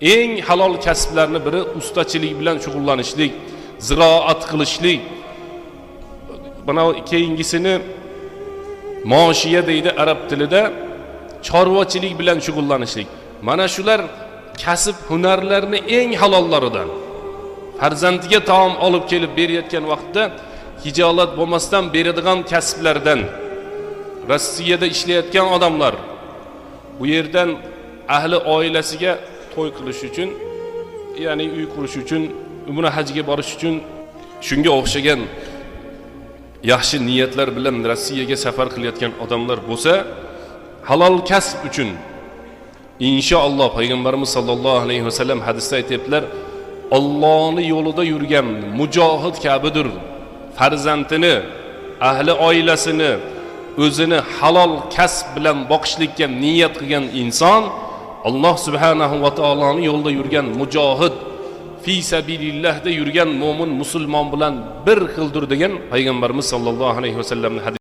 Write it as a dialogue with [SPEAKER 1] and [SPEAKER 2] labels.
[SPEAKER 1] Eng halol kasblarni biri ustachilik bilan shug'ullanishlik, ziroat qilishlik. Mana keyingisini moshiya deydi arab tilida, chorvachilik bilan shug'ullanishlik. Mana shular kasb hunarlarni eng halollaridan. Farzandiga taom olib kelib berayotgan vaqtda hijolat bo'lmasdan beradigan kasblardan. Rossiyada ishlayotgan odamlar bu yerdan ahli oilasiga to'y qilish uchun, ya'ni uy qurish uchun, umra hajga borish uchun shunga o'xshagan yaxshi niyatlar bilan Rossiyaga safar qilayotgan odamlar bo'lsa, halol kasb uchun inshaalloh payg'ambarimiz sollallohu alayhi vasallam hadisda aytyaptilar, Allohning yo'lida yurgan mujohid kabidir. Farzandini, ahli oilasini, o'zini halol kasb bilan boqishlikka niyat qilgan inson Alloh subhanahu va taoloning yo'lida yurgan mujohid, fi sabilillahda yurgan mo'min musulmon bilan bir xildir degan payg'ambarimiz sollallohu alayhi vasallamning hadisi.